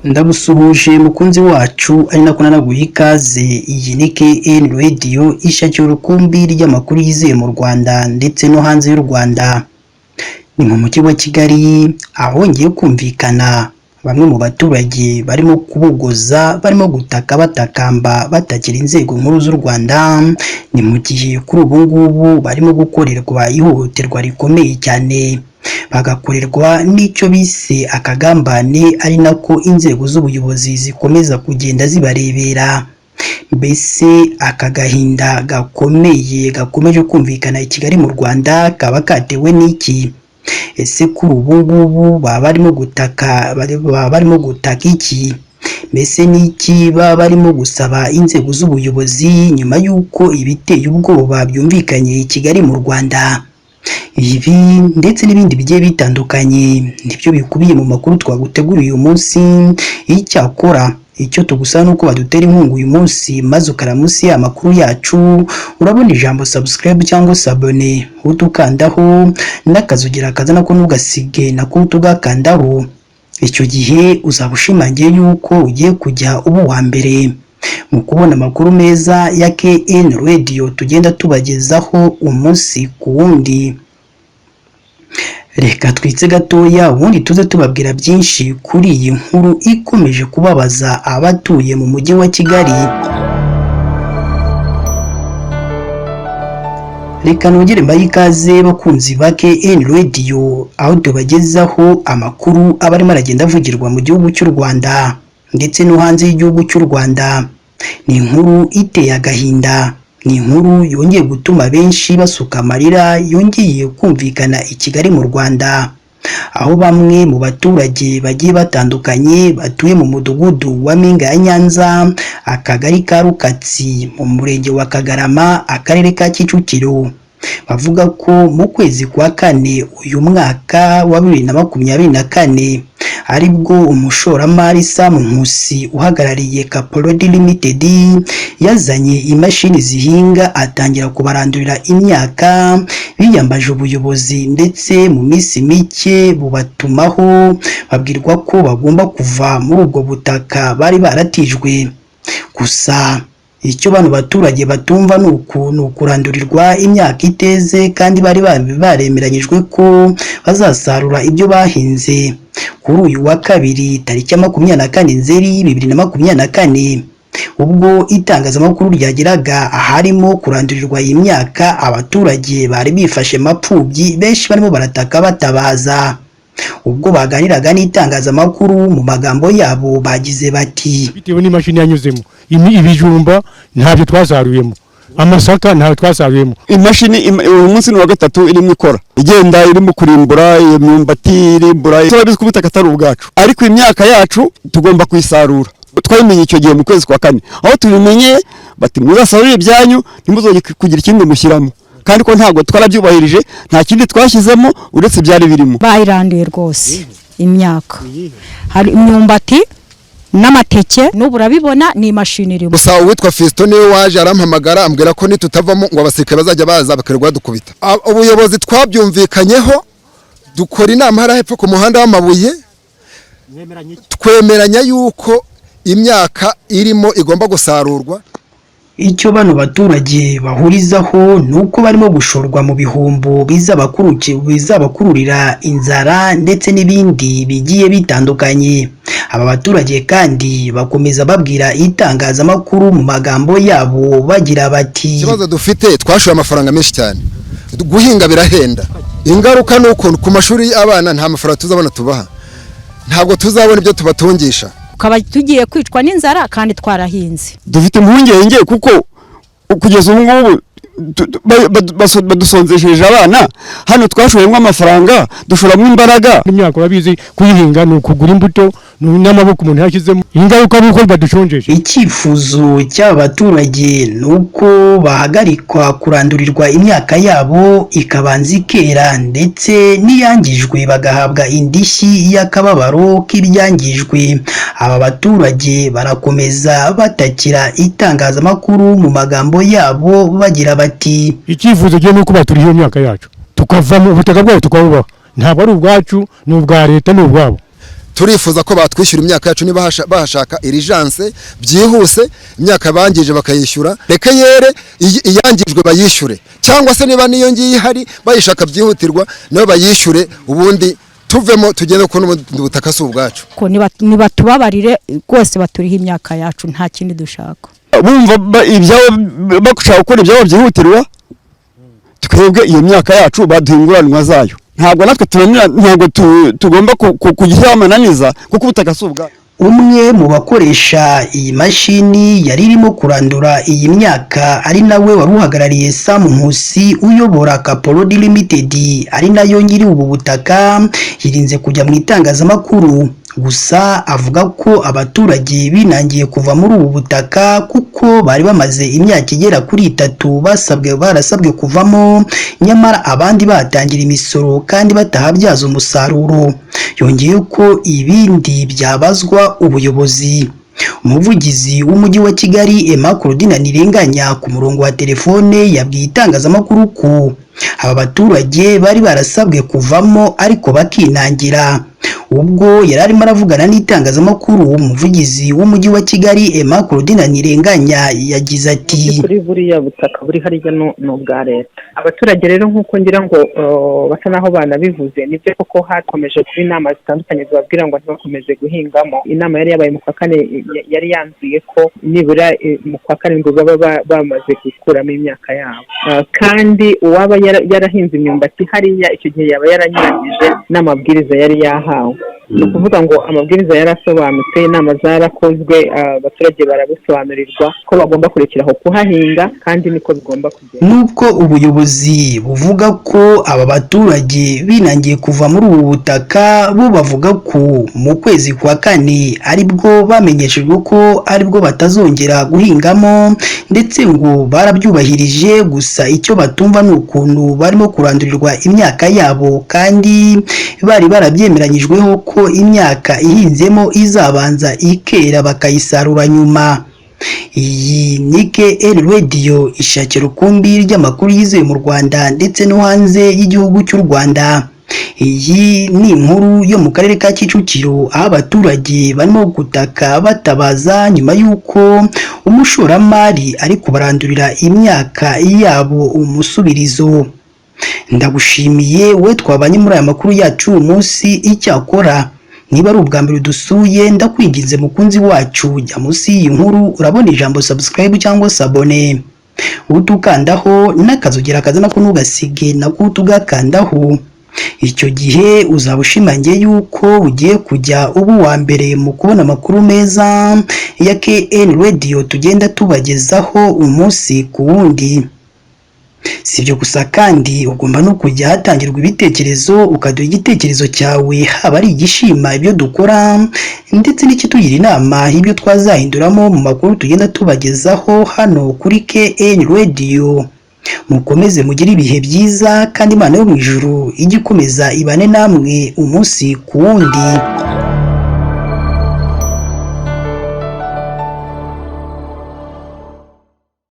Ndagusuhuje mukunzi wacu, ari nako nanaguha ikaze. Iyi ni KN Radio, ishakira urukumbi ry'amakuru yizewe mu Rwanda ndetse no hanze y'u Rwanda. Ni mu mujyi wa Kigali ahongeye kumvikana bamwe mu baturage barimo kubogoza, barimo gutaka, batakamba, batakira inzego nkuru z'u Rwanda. Ni mu gihe kuri ubu ngubu barimo gukorerwa ihohoterwa rikomeye cyane, bagakorerwa n'icyo bise akagambane, ari nako inzego z'ubuyobozi zikomeza kugenda zibarebera. Mbese aka gahinda gakomeye gakomeje kumvikana i Kigali mu Rwanda kaba katewe n'iki? Ese kuri ubu ngubu baba barimo gutaka, baba barimo gutaka iki? Mbese n'iki baba barimo gusaba inzego z'ubuyobozi nyuma y'uko ibiteye ubwoba byumvikanye i Kigali mu Rwanda? Ibi ndetse n'ibindi bigiye bitandukanye nibyo bikubiye mu makuru twaguteguriye uyu munsi. Icyakora icyo tugusaba ni uko badutera inkunga uyu munsi, maze ukara munsi y'amakuru yacu urabona ijambo subscribe cyangwa s'abonner, utukandaho n'akazogera kaza nako ntugasige, nako tugakandaho. Icyo gihe uzaba ushimangiye yuko ugiye kujya uba uwa mbere mu kubona amakuru meza ya KN Radio tugenda tubagezaho umunsi ku wundi. Reka twitse gatoya, ubundi tuze tubabwira byinshi kuri iyi nkuru ikomeje kubabaza abatuye mu mujyi wa Kigali. Reka nongere mbahe ikaze bakunzi ba KN Radio, aho tubagezaho amakuru aba arimo aragenda avugirwa mu gihugu cy'u Rwanda ndetse no hanze y'igihugu cy'u Rwanda. Ni inkuru iteye agahinda, ni inkuru yongeye gutuma benshi basuka amarira, yongeye kumvikana i Kigali mu Rwanda, aho bamwe mu baturage bagiye batandukanye batuye mu mudugudu wa Mpinga ya Nyanza, akagari ka Rukatsi, mu murenge wa Kagarama, akarere ka Kicukiro, bavuga ko mu kwezi kwa kane uyu mwaka wa 2024 aribwo umushoramari Sam Nkusi uhagarariye Kaporodi Limited yazanye imashini zihinga atangira kubarandurira imyaka. Biyambaje ubuyobozi ndetse mu minsi mike bubatumaho, babwirwa ko bagomba kuva muri ubwo butaka bari baratijwe. Gusa icyo bano baturage batumva ni ukurandurirwa imyaka iteze kandi bari baremeranyijwe ko bazasarura ibyo bahinze. Kuri uyu wa kabiri tariki ya 24 Nzeri 2024, ubwo itangazamakuru ryageraga aharimo kurandurirwa iyi myaka, abaturage bari bifashe mapfubyi, benshi barimo barataka batabaza. Ubwo baganiraga n'itangazamakuru, mu magambo yabo bagize bati: Bitewe n'imashini yanyuzemo, ibijumba ntabyo twasaruyemo, amasaka ntabyo twasaruyemo. Imashini uyu munsi ni uwa gatatu irimo ikora, igenda irimo kurimbura iyo myumbati, irimbura. Turabizi ko ubutaka atari ubwacu, ariko imyaka yacu tugomba kuyisarura. Twabimenye icyo gihe mu kwezi kwa kane, aho tubimenye bati muzasarure ibyanyu, ntimuzongere kugira ikindi mushyiramo, kandi ko ntabwo twarabyubahirije, nta kindi twashyizemo uretse ibyari birimo. Bayiranduye rwose imyaka, hari imyumbati n'amateke, n'ubu urabibona ni imashini irimo. Gusa uwitwa Fiston niwe waje arampamagara, ambwira ko nitutavamo ngo abasirikare bazajya baza bakirirwa badukubita. Ubuyobozi twabyumvikanyeho, dukora inama hariya hepfo ku muhanda w'amabuye, twemeranya yuko imyaka irimo igomba gusarurwa. Icyo bano baturage bahurizaho ni uko barimo gushorwa mu bihombo bizabakururira inzara ndetse n'ibindi bigiye bitandukanye. Aba baturage kandi bakomeza babwira itangazamakuru mu magambo yabo bagira bati: Ikibazo dufite, twashoye amafaranga menshi cyane, guhinga birahenda. Ingaruka ni uko ku mashuri y'abana nta mafaranga tuzabona tubaha, ntabwo tuzabona ibyo tubatungisha. Tukaba tugiye kwicwa n'inzara kandi twarahinze. Dufite impungenge kuko kugeza ubu ngubu badusonzesheje abana hano, twashoyemo amafaranga, dushoramo imbaraga. Imyaka urabizi, kuyihinga ni ukugura imbuto n'amaboko umuntu yashyizemo. Ingaruka ni uko badushonjeje. Icyifuzo cy'aba baturage ni uko bahagarikwa kurandurirwa imyaka yabo ikabanza ikera, ndetse n'iyangijwe bagahabwa indishyi y'akababaro k'ibyangijwe. Aba baturage barakomeza batakira itangazamakuru mu magambo yabo bagira bati: Icyifuzo cyo ni uko baturiye iyo myaka yacu, tukavamo, ubutaka bwabo tukabubaha. Ntabwo ari ubwacu, ni ubwa leta, ni ubwabo. Turifuza ko batwishyura imyaka yacu niba bahashaka urgence byihuse, imyaka bangije bakayishyura, reke yere, iyangijwe bayishyure, cyangwa se niba niyo ngiyo ihari bayishaka byihutirwa nayo bayishyure, ubundi tuvemo tugende, kuko n'ubundi butaka si ubwacu. Ko nibatubabarire rwose, baturiho imyaka yacu, nta kindi dushaka. Bumva ibyabo bashaka gukora ibyabo byihutirwa, twebwe iyo myaka yacu baduha inguranwa zayo. Ntabwo natwe tunanira, ntabwo tugomba kugishyiraho amananiza, kuko ubutaka si ubwacu. Umwe mu bakoresha iyi mashini yari irimo kurandura iyi myaka, ari nawe wari uhagarariye Sam Nkusi uyobora Kaporodi Limited, ari nayo nyiri ubu butaka, yirinze kujya mu itangazamakuru. Gusa avuga ko abaturage binangiye kuva muri ubu butaka kuko bari bamaze imyaka igera kuri 3 basabwe, barasabwe kuvamo, nyamara abandi batangira imisoro kandi batahabyaza umusaruro. Yongeye ko ibindi byabazwa ubuyobozi. Umuvugizi w'Umujyi wa Kigali, Emma Claudine Ntirenganya, ku murongo wa telefone yabwiye itangazamakuru ko aba baturage bari barasabwe kuvamo ariko bakinangira. Ubwo yari arimo aravugana n'itangazamakuru, umuvugizi w'Umujyi wa Kigali, Emma Claudine Ntirenganya, yagize ati: Kuri buriya butaka buri hariya ni ubwa leta. Abaturage rero, nk'uko ngira ngo basa naho banabivuze, nibyo koko hakomeje kuba inama zitandukanye zibabwira ngo ntibakomeze guhingamo. Inama yari yabaye mu kwa kane yari yanzuye ko nibura mu kwa karindwi baba bamaze gukuramo imyaka yabo. Kandi uwaba yarahinze imyumbati hariya icyo gihe yaba yaranyuranyije n'amabwiriza yari yahawe. Ni ukuvuga ngo amabwiriza yarasobanutse, inama zarakozwe, abaturage barabisobanurirwa ko bagomba kurekera aho kuhahinga, kandi niko bigomba kugenda. Nubwo ubuyobozi buvuga ko aba baturage binangiye kuva muri ubu butaka, bo bavuga ko mu kwezi kwa kane aribwo bamenyeshejwe ko aribwo batazongera guhingamo, ndetse ngo barabyubahirije. Gusa icyo batumva ni ukuntu barimo kurandurirwa imyaka yabo kandi bari barabyemeranyijweho ko imyaka ihinzemo izabanza ikera bakayisarura nyuma. Iyi ni KN Radio, ishakira rukumbi ry'amakuru yizewe mu Rwanda ndetse no hanze y'igihugu cy'u Rwanda. Iyi ni inkuru yo mu karere ka Kicukiro, aho abaturage barimo gutaka batabaza nyuma y'uko umushoramari ari kubarandurira imyaka yabo umusubirizo. Ndagushimiye we twabanye muri aya makuru yacu uyu munsi. Icyakora niba ari ubwa mbere dusuye, ndakwinginze mukunzi wacu, jya munsi y'iyi nkuru urabona ijambo subscribe cyangwa s'abonner, utukandaho n'akazogera kaza nako ntugasige, nako utugakandaho. Icyo gihe uzaba ushimangiye yuko ugiye kujya uba uwa mbere mu kubona amakuru meza ya KN Radio tugenda tubagezaho umunsi ku wundi. Si ibyo gusa kandi, ugomba no kujya hatangirwa ibitekerezo ukaduha igitekerezo cyawe, haba ari igishima ibyo dukora ndetse n'ikitugira inama y'ibyo twazahinduramo mu makuru tugenda tubagezaho hano kuri KN Radio. Mukomeze mugire ibihe byiza, kandi Imana yo mu ijuru ijye ikomeza ibane namwe umunsi ku wundi.